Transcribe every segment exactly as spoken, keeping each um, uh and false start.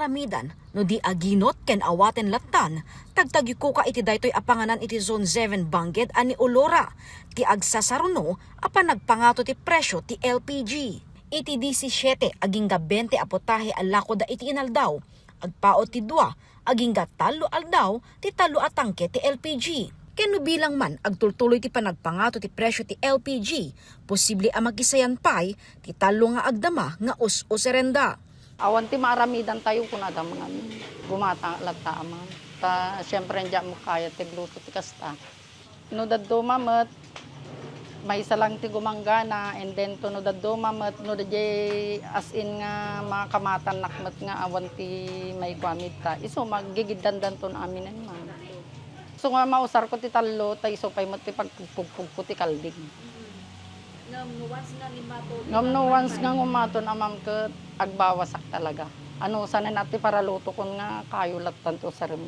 Aramidan no di aginot ken awaten lattan, tagtagikuka iti daytoy a panganan iti Zone seven Bangked a ni Olora ti agsasaruno a panagpangato ti presyo ti L P G. Iti disisiete agingga bente a putahe a lakoda iti inaldaw, agpaut ti dua agingga tallo aldaw ti tallo a tangke ti L P G. Ken no bilang man agtultuloy ti panagpangato ti presyo ti L P G, posible a makisayan pay ti tallo nga agdama nga us-userenda. Awan ti maaramidan tayo kunada, ma'am. Gumata latta, ma'am. Ta, siyempre, diak makaya ti agluto ti kasta. No dadduma met, maysa lang ti gumanggana, and then to no dadduma met, no daydiay as in nga makamatannak met nga awan ti maikuamid ta. Isu, magigiddandanton aminen, ma'am. So nga mausarko ti tallo, ta isu pay met ti pagpugpugko ti kalding. Ngem no once nga limato, Ngem no once nga ngumaton a, ma'am, ket agbawasak talaga. Ano, sanen ti paralutokon nga kayo lattan ti usarem.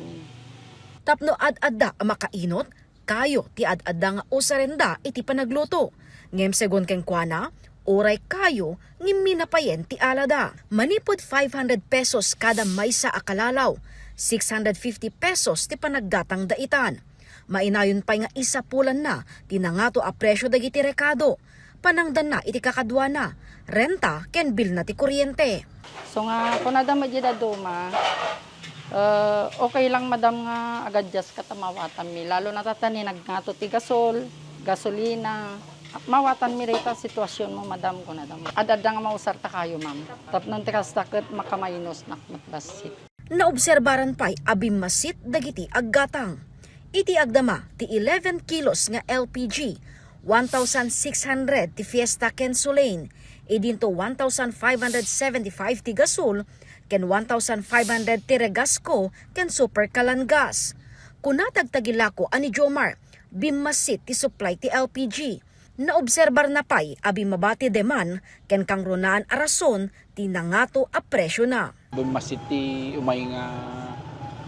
Tapno ad-adda a makainot, kayo ti ad-adda nga usarenda iti panagluto. Ngem segun kenkuana, uray kayo, ngem minapayen ti alada. Manipud five hundred pesos kada maysa a kalalaw, six hundred fifty pesos ti panaggatangda itan. Mainayon pay nga isapulanna ti nangato a presyo dagiti rekado, panangdanna iti kakaduana, renta ken bilna ti kuryente. So nga kunada met dadduma, eh, okay lang, madam, nga agadjust ka ta mawatanmi. Lalo na ta, ta ni nagngato ti gasol, gasolina, mawatanmi dayta sitwasionmo, madam, kunada. Ad-adda nga mausar ta kayo, ma'am. Tapno ti kasta ket makamainosnak met bassit. Naobserbaran pay a bimmassit dagiti aggatang. Iti agdama ti eleven kilos nga L P G, one thousand six hundred ti Fiesta ken Soleil, idinto one thousand five hundred seventy-five ti gasol ken one thousand five hundred ti Regasco ken Super Kalan Gas. Kuna ti agtagilako a ni Jomar, bimmassit ti supply ti L P G. Naobserbarna pay a bimmaba ti demand ken kangrunaan a rason ti nangato a presiona. Bummasit ti umay nga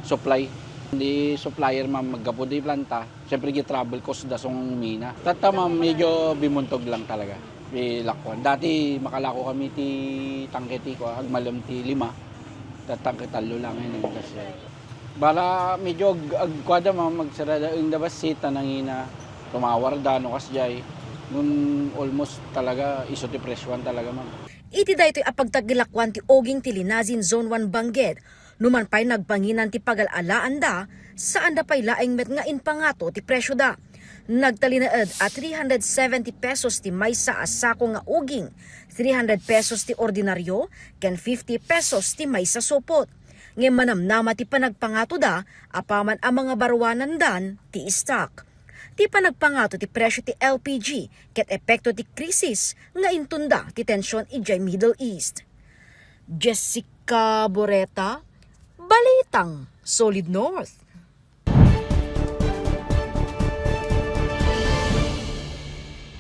supply. Di supplier, ma'am, maggapu di planta. Siyempre, gi-travel cost da song mina. Tatta, ma'am, medyo bimuntog lang talaga. Di lakuan. Dati, makalako kami ti tangke ti, kua, agmalem ti lima. Tatta, tangke tallo lang yun, eh, kasi Bala medyo ag-, agkuada, ma'am, magsarada eng da bassit, ta nangina, tumawar da, no, kasdiay. Ngun almost talaga, isu ti presyuan talaga, ma'am. Iti daytoy a pagtagilakuan ti uging ti Linazin Zone one Bangked, numan pay nagpanginan ti pagal-alaanda, saanda pay laeng met nga impangato ti presyoda. Nagtalinaed a three hundred seventy pesos ti maysa a sako nga uging, three hundred pesos ti ordinaryo, ken fifty pesos ti maysa supot. Ngem manamnama ti panagpangatoda apaman a mangabaruanandan ti stock. Ti panagpangato ti presyo ti L P G ket epekto ti krisis nga intunda ti tension idiay Middle East. Jessica Boreta, Balitang Solid North.